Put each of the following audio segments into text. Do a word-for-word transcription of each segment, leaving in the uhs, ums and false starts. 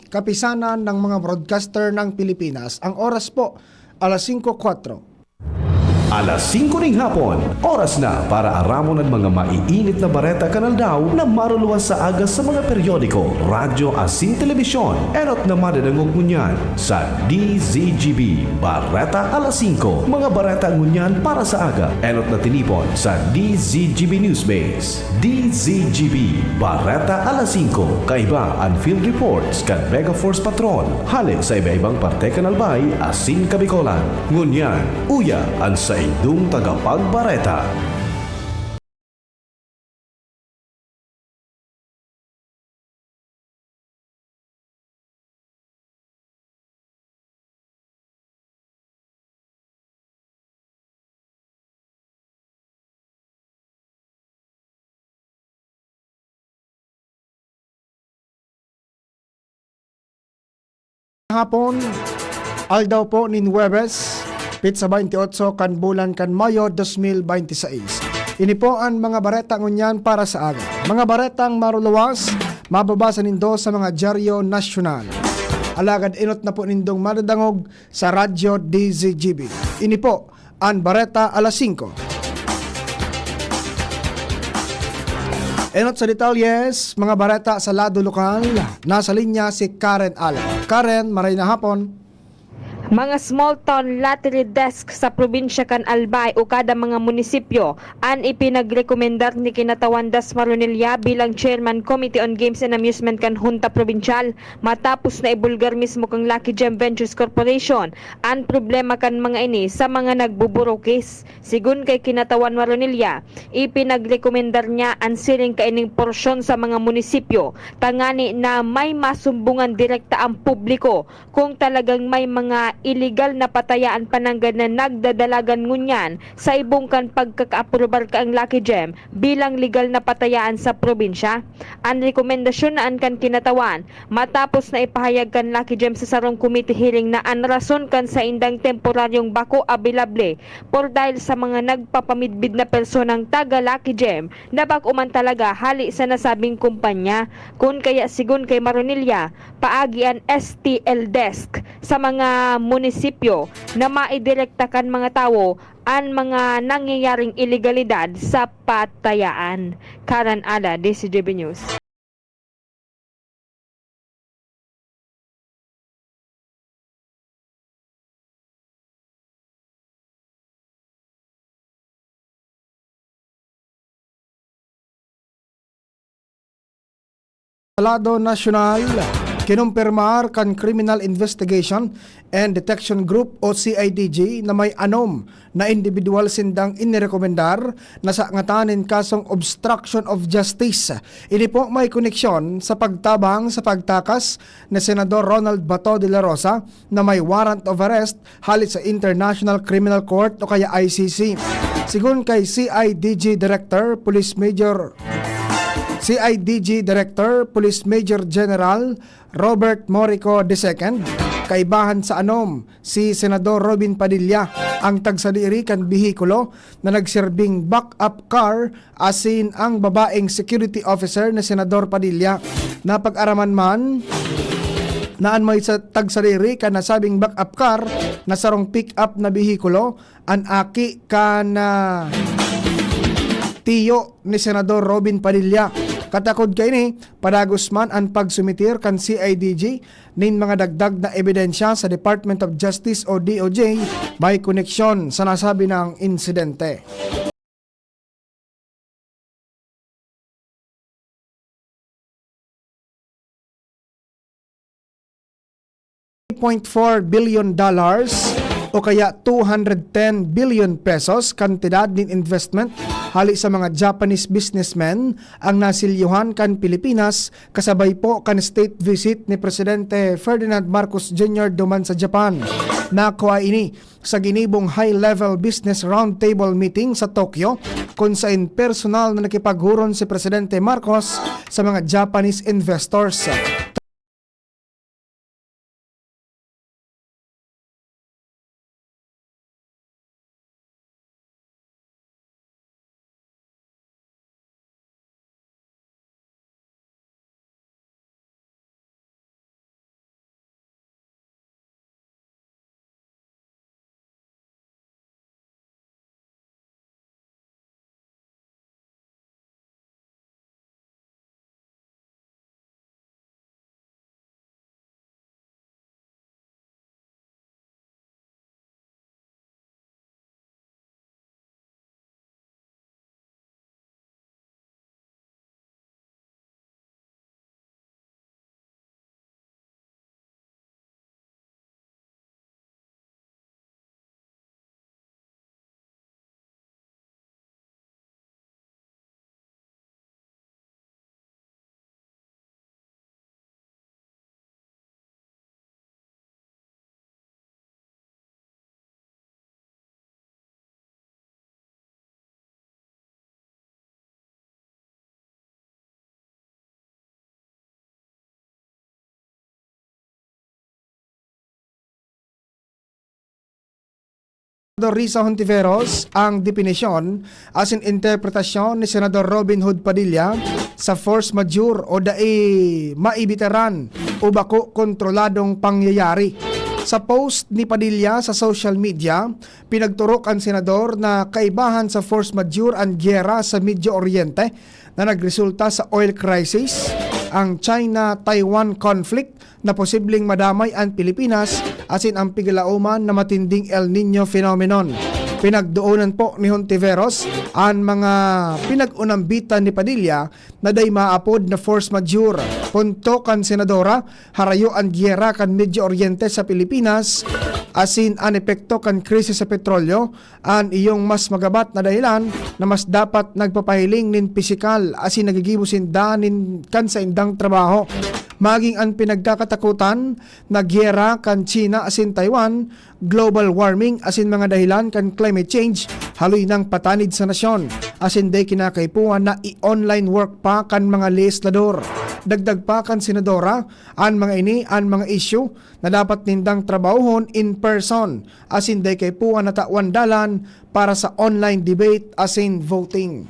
Kapisanan ng mga broadcaster ng Pilipinas. Ang oras po, alas singko kwatro. Alas singko ning hapon, oras na para aramon an mga maiinit na bareta kan aldaw na maruluwas sa aga sa mga periodiko, radyo asin telebisyon. Enot na madadangog ngunyan sa D Z G B Bareta Alas Singko, mga bareta ngunyan para sa aga. Enot na tinipon sa D Z G B Newsbase. D Z G B, Bareta Alas Singko, kaiba an field reports kan Mega Force Patrol, hale sa iba-ibang parte kan Albay asin Kabicolan. Ngunyan, uya an saindong tagapagbareta. Hapon, aldaw po nin Huwebes, petsa baynte otso kan bulan kan Mayo dos mil baynte sais. Ini po an mga bareta ngunyan para sa aga. Mga baretang maruluwas, mababasa nindo sa mga dyaryo nasyonal. Alagad enot na po nindong madadangog sa Radyo D Z G B. Ini po an Bareta Alas Singko. Enot sa detalles, mga bareta sa lado lokal, nasa linya si Karen Ala. Karen, maray na hapon. Mga small town lottery desk sa probinsya kan Albay o kada mga munisipyo an ipinagrekomendar ni Kinatawan Das Maronilla bilang Chairman Committee on Games and Amusement kan Hunta Probinsyal, matapos na ibulgar mismo kan Lucky Gem Ventures Corporation an problema kan mga ini sa mga nagbuburukis. Sigon kay Kinatawan Maronilla, ipinagrekomendar niya an siring kaining porsyon sa mga munisipyo tangani na may masumbungan direkta ang publiko kung talagang may mga iligal na patayaan pa nanggad na nagdadalagan ngunyan sa ibong kan pagkakaaprobar kaang Lucky Gem bilang legal na patayaan sa probinsya. An rekomendasyon na an kan Kinatawan matapos na ipahayag kan Lucky Gem sa sarong committee hearing na an rason kan saindang temporaryong bako abilable por dahil sa mga nagpapamidbid na personang taga Lucky Gem na bako man talaga hali sa nasabing kumpanya. Kun kaya, sigon kay Maronilla, paagi an S T L desk sa mga munisipyo na maidirekta kan mga tawo an mga nangyayaring ilegalidad sa patayaan. Karen Ala, D Z G B News. Sa lado nasyonal, kinumpirmar kan Criminal Investigation and Detection Group o C I D G na may anom na indibidwal sindang inirekomendar na sangatan nin kasong obstruction of justice. Ini po may koneksyon sa pagtabang sa pagtakas ni Senador Ronald Bato de la Rosa na may warrant of arrest hale sa International Criminal Court o kaya I C C. Sigon kay C I D G Director, Police Major, C I D G Director, Police Major General Robert Morico the second, kaibahan sa anom si Senador Robin Padilla, ang tagsadiri kan behikulo na nagserbing backup car asin ang babaeng security officer ni Senador Padilla. Napag-araman man na an may sa tagsadiri kan nasabing backup car na sarong pick-up na behikulo, an aki kan, ah, tiyo ni Senador Robin Padilla. Katakod kaini, padagos man an pagsumitir kan C I D G nin mga dagdag na ebidensya sa Department of Justice o D O J may koneksyon sa nasabi nang insidente. Point four billion dollars o kaya two hundred ten billion pesos kantidad nin investment hale sa mga Japanese businessmen ang nasilyuhan kan Pilipinas kasabay po kan state visit ni Presidente Ferdinand Marcos Junior duman sa Japan. Nakua ini sa ginibong high-level business roundtable meeting sa Tokyo, kun saen personal na nakipaghuron si Presidente Marcos sa mga Japanese investors. Risa Hontiveros ang depinisyon asin interpretasyon ni Senador Robin Hood Padilla sa force majeure o dai maibitaran o bako kontroladong pangyayari. Sa post ni Padilla sa social media, pinagturo kan senador na kaibahan sa force majeure an giyera sa Medio Oriente na nagresulta sa oil crisis, ang China-Taiwan conflict na posibleng madamay an Pilipinas asin ang piglaoman na matinding El Niño phenomenon. Pinagdoonan po ni Hontiveros an mga pinag-unambitan ni Padilla na dai maapod na force majeure. Punto kan senadora, harayo an giyera kan Medio Oriente sa Pilipinas asin an epekto kan krisis sa petrolyo, an iyong mas magabat na dahilan na mas dapat nagpapahiling nin pisikal asin nagigibo sinda nin kan saindang trabaho. Maging an pinagkakatakutan na giyera kan China asin Taiwan, global warming asin mga dahilan kan climate change, haloy nang patanid sa nasyon, asin dai kinakaipuhan na i-online work pa kan mga legislador. Dagdag pa kan senadora, an mga ini an mga isyu na dapat nindang trabahohon in person, asin dai kaipuhan na tawan dalan para sa online debate asin voting.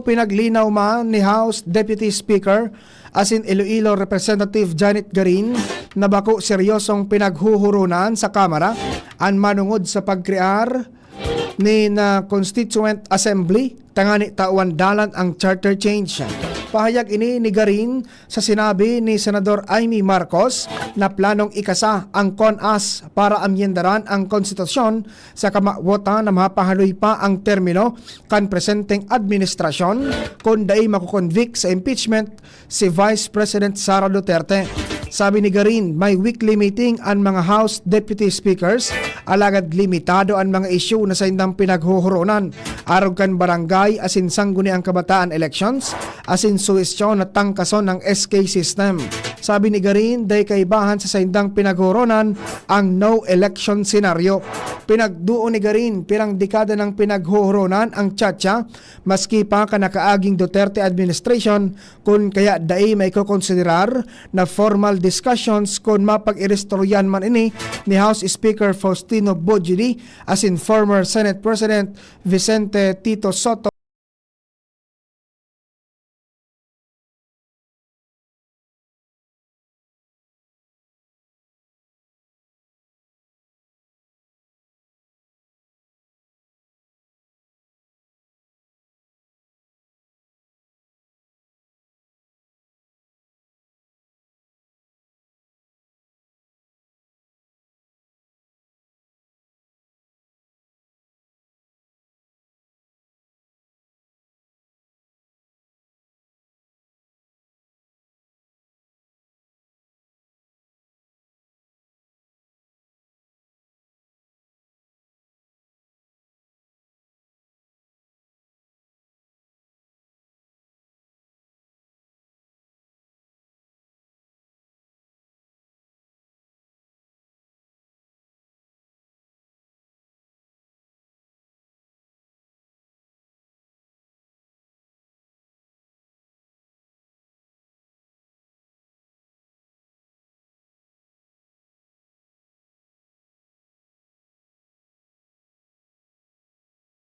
Pinaglinaw man ni House Deputy Speaker asin Iloilo Representative Janet Garin na bako seryosong pinaghuhuronan sa Kamara an manongod sa pagkrear nin, ah, Constituent Assembly tangani tawan dalan ang charter change. Pahayag ini ni Garin sa sinabi ni Senador Imee Marcos na planong ikasa ang CONAS para amyendaran ang konstitusyon sa kamawotan na mapahaloy pa ang termino kan presenteng administrasyon kun dai mako-convict sa impeachment si Vice President Sara Duterte. Sabi ni Garin, may weekly meeting an mga House Deputy Speakers, alagad limitado an mga isyu na saindang pinaghuhuronan, arog kan barangay asin sangguniang kabataan elections, asin suhestyon na tangkason ang S K system. Sabi ni Garin, dai kaibahan sa saindang pinaghuhuronan ang no election scenario. Pinagduon ni Garin, pirang dekada nang pinaghuhuronan ang CHACHA, maski pa kan nakaaging Duterte administration, kun kaya dai maikokonsiderar na formal discussions kun mapag-iristoryan man ini ni House Speaker Faustino Bojidi asin former Senate President Vicente Tito Sotto.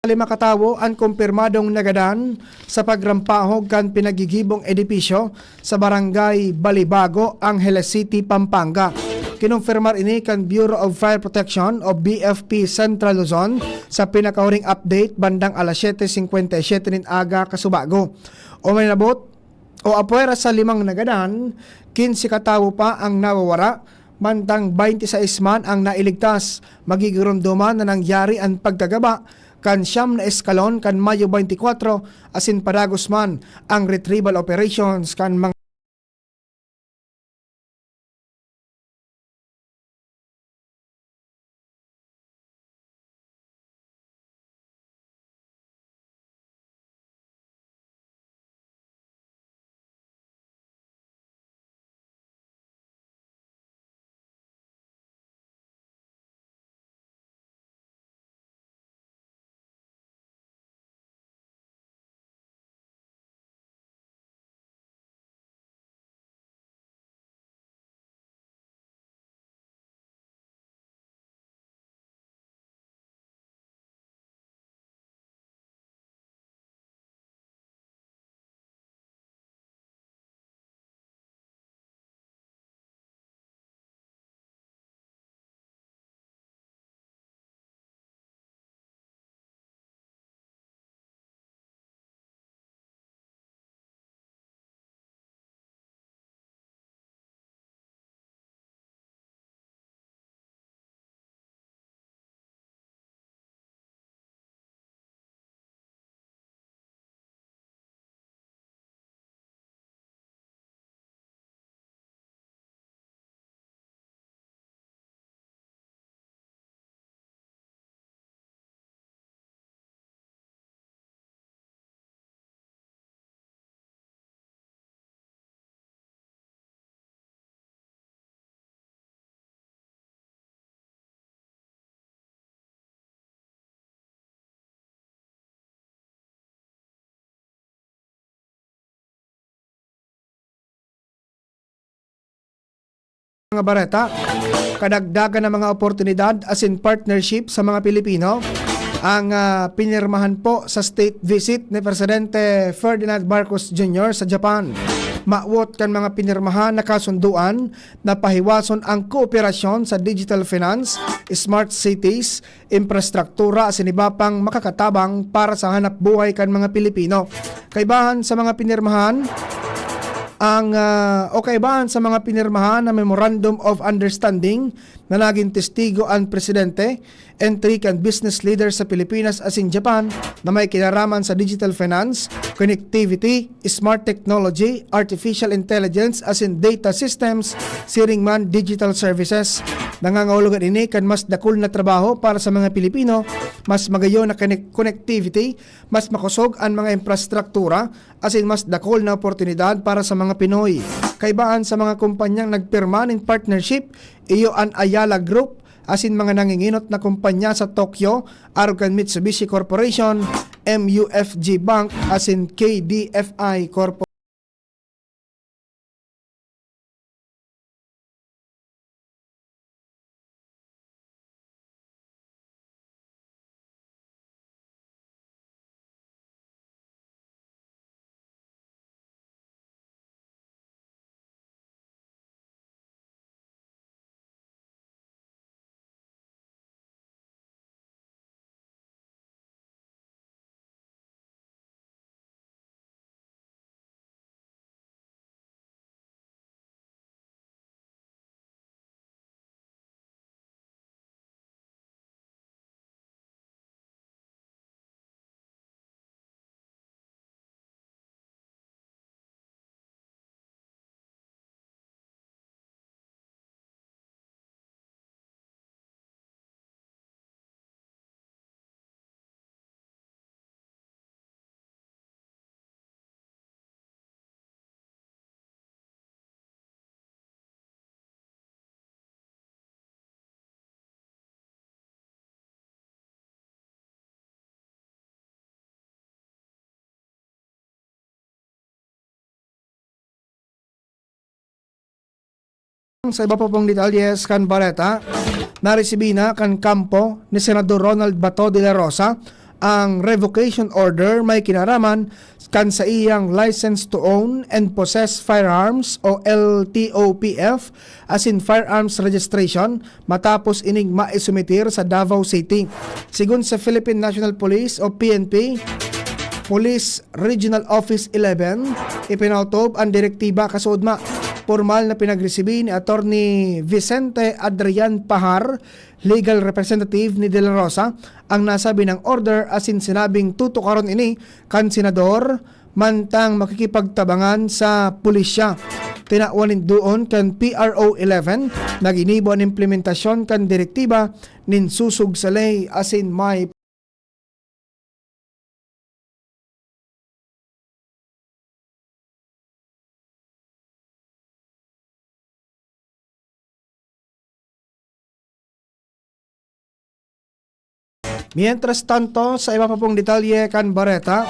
Lima ka tawo an kumpirmadong nagadan sa pagrampahog kan pinagigibong edipisyo sa Barangay Balibago, Angeles City, Pampanga. Kinumpirmar ini kan Bureau of Fire Protection o B F P Central Luzon sa pinakahuring update bandang alas siyete singkwenta y siyete nin aga kasubago. O may nabot o apwera sa limang nagadan, kinse ka tawo pa ang nawawara, mantang baynte sais man ang nailigtas. Magigiromdoman na nangyari an pagkagaba kan siyam na eskalon kan Mayo twenty-four, asin padagos man ang retrieval operations kan mga Mga bareta, kadagdagan ng mga oportunidad asin partnership sa mga Pilipino ang, ah, pinirmahan po sa state visit ni Presidente Ferdinand Marcos Junior sa Japan. Mawot kan mga pinirmahan na kasunduan na pahiwason ang kooperasyon sa digital finance, smart cities, infrastruktura asin iba pang makakatabang para sa hanap buhay kan mga Pilipino. Kaibahan sa mga pinirmahan, ang, ah, o kaibahan sa mga pinirmahan na Memorandum of Understanding na naging testigo an Presidente, entry kan business leader sa Pilipinas asin Japan na may kinaraman sa digital finance, connectivity, smart technology, artificial intelligence asin data systems, siring man digital services. Nangangahulugan ini kan mas dakul na trabaho para sa mga Pilipino, mas magayon na connect-, connectivity, mas makosog an mga infrastruktura, asin mas dakul na oportunidad para sa mga Pinoy. Kaibaan sa mga kumpanyang nagpirma nin partnership, iyo an Ayala Group, asin mga nanginginot na kumpanya sa Tokyo, arog kan Mitsubishi Corporation, M U F G Bank, asin K D F I Corporation. Sa iba pa pong detalye kan bareta, naresibi na kan kampo ni Senador Ronald Bato de la Rosa Ang revocation order may kinaraman kan saiyang license to own and possess firearms o L T O P F asin firearms registration matapos ining maisumitir sa Davao City. Sigon sa Philippine National Police o P N P, Police Regional Office eleven, ipinautob ang direktiba kasuodma. Pormal na pinagresibi ni Attorney Vicente Adrian Pahar, legal representative ni De La Rosa, ang nasabi ng order asin sinabing tutukaron ini kan senador mantang makikipagtabangan sa pulisya. Tinawan nin duon kan P R O eleven na ginibo an implementasyon kan direktiba nin susog sa ley asin may Mientras tanto, sa iba pa pong detalye kan bareta,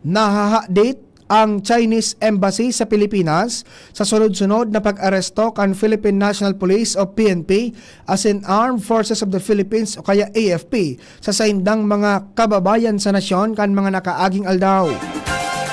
nahahadit ang Chinese Embassy sa Pilipinas sa sunod-sunod na pag-aresto kan Philippine National Police o P N P asin Armed Forces of the Philippines o kaya A F P sa saindang mga kababayan sa nasyon kan mga nakaaging aldaw.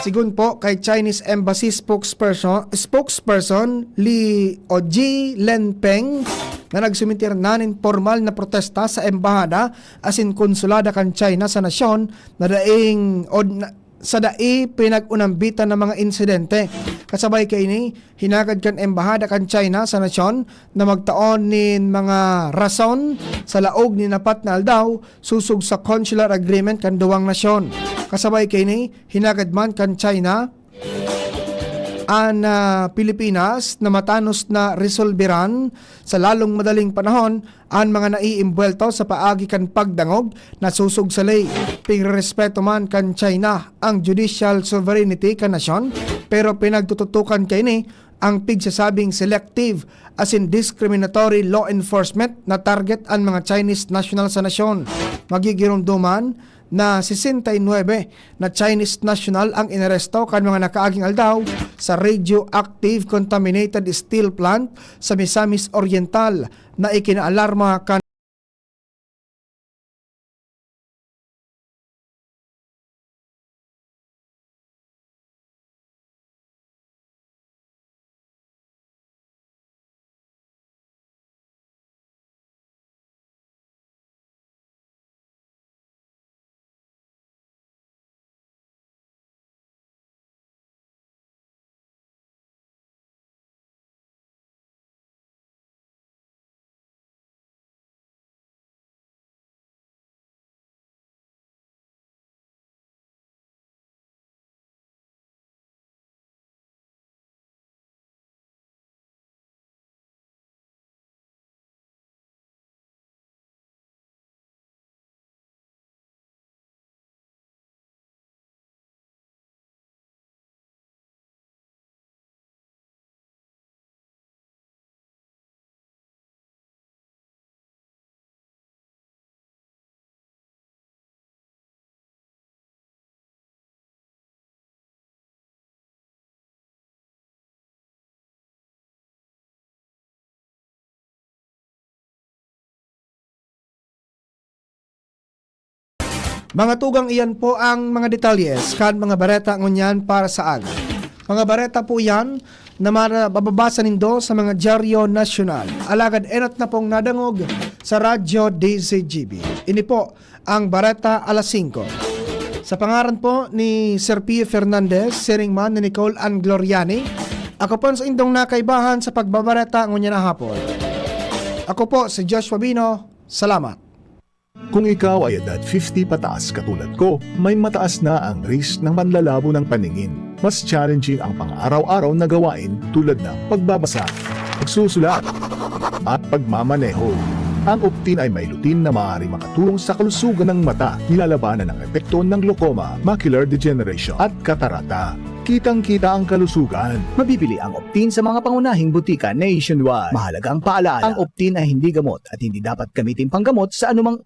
Sigon po kay Chinese Embassy spokesperson, spokesperson Li Oji Lenpeng, na nagsumitir na nin pormal na protesta sa embahada asin konsulada kan China sa nasyon na daing od-, na, sa dai pinag-unambitan na mga insidente. Kasabay kaini, hinagad kan embahada kan China sa nasyon na magtao nin mga rason sa laog nin apat na aldaw sosog sa consular agreement kan duwang nasyon. Kasabay kaini, hinagad man kan China an, ah, Pilipinas na matanos na resolberan sa lalong madaling panahon an mga naiimbwelto sa paagi kan pagdangog na sosog sa ley. Pigrerespeto man kan China ang judicial sovereignty kan nasyon, pero pinagtututukan kaini ang pigsasabing selective asin discriminatory law enforcement na target an mga Chinese national sa nasyon. Magigiromdoman na sesenta y nuebe na Chinese national ang inaresto kan mga nakaaging aldaw sa radioactive contaminated steel plant sa Misamis Oriental na ikinaalarma kan Mga tugang, iyan po ang mga detalye sa kan mga bareta ngunyan para sa aga. Mga bareta po iyan na mara-, mababasa nindo sa mga dyaryo nasyonal. Alagad enot na pong nadangog sa Radyo D Z G B. Ini po ang Bareta Alas Singko. Sa pangaran po ni Sir Pio Fernandez, siring man ni Nicole Ann Gloriani, ako po ang saindong nakaibahan sa pagbabareta ngunyan na hapon. Ako po si Joshua Bino. Salamat. Kung ikaw ay edad fifty pataas katulad ko, may mataas na ang risk ng panlalabo ng paningin. Mas challenging ang pang-araw-araw na gawain tulad ng pagbabasa, pagsusulat, at pagmamaneho. Ang Optin ay may lutein na maaaring makatulong sa kalusugan ng mata, nilalabanan ang epekto ng glaucoma, macular degeneration, at katarata. Kitang-kita ang kalusugan. Mabibili ang Optin sa mga pangunahing butika nationwide. Mahalagang paalala, ang Optin ay hindi gamot at hindi dapat gamitin panggamot sa anumang